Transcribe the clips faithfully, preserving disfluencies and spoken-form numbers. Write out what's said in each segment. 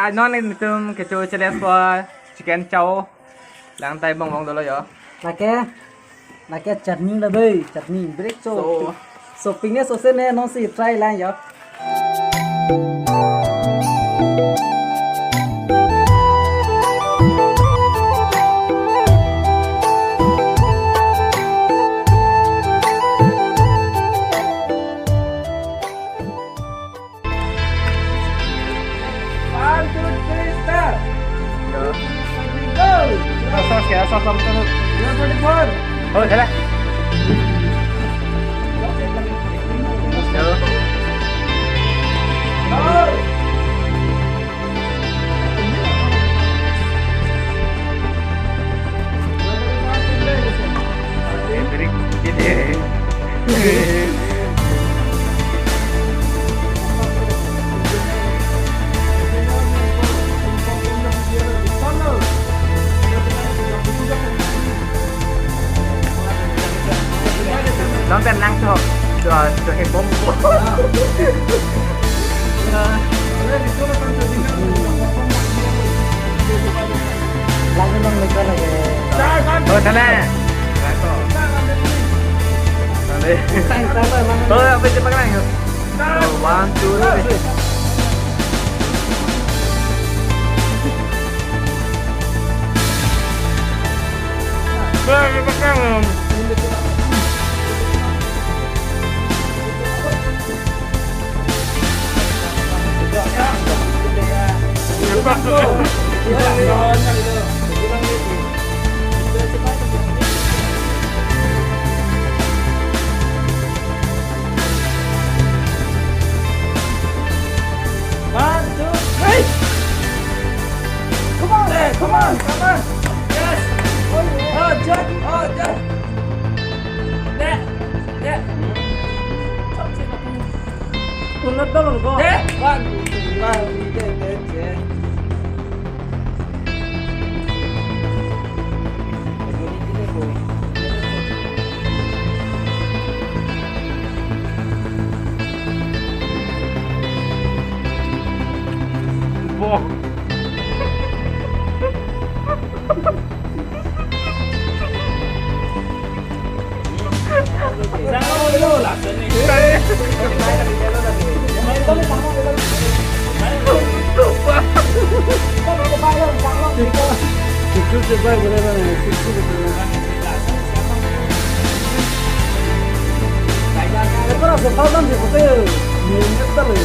Ah, non nelitum kecho cheles po chicken chow. Lang tai bong bong dolo yo. Lake, lake chutney lo dei, chutney. Break so. So. So, pingne so se ne non si try lang yo. One, two, three, start. Go. Go. Sos, sos, sos, sos, sos. Zero forty-four. Oh, salah. Go. Nonton langsung. Dua, dua, eh, bom. Langsung dong, langsung lagi. Oh, sana. Sana. Oh, apa itu makan? Oh, one, two, three. One, two, three. Come on, come on, come on. Yes. Oh, Jack, oh, Jack. Dek, dek. Unat dong ko. Dek, one, two, three, one, two, three, three. Wah. Itu cepat boleh mana? Itu cepat. Para sa thau dam si kote, ni neta le.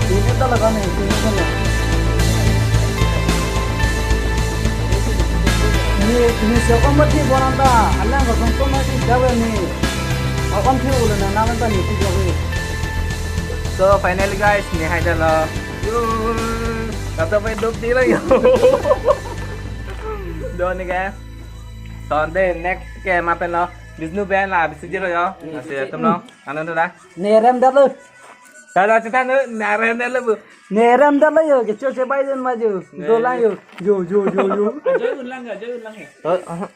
Ini tak laga nih, ini tak laga. Ni, ni siapa mati buat anta? Alang kosong kosong mati jawab ni. Akan tiu ulo na naman tani tiu jawab ni. So finally guys, ni hai dalo. Yo, kata pai dop di lang yo. Doni guys. Sunday next ke mapen lo. Bisnu ben la bisi jero yo. Nasi atum lo. Anu tu dah. Nerem dah lo. Dah dah cerita tu nerem dah lo bu. Nerem dah lo yo. Kecho che bai den maju. Dolang yo. Yo yo yo yo. Ajoy ulang, ajoy ulang ya. Oh, oh.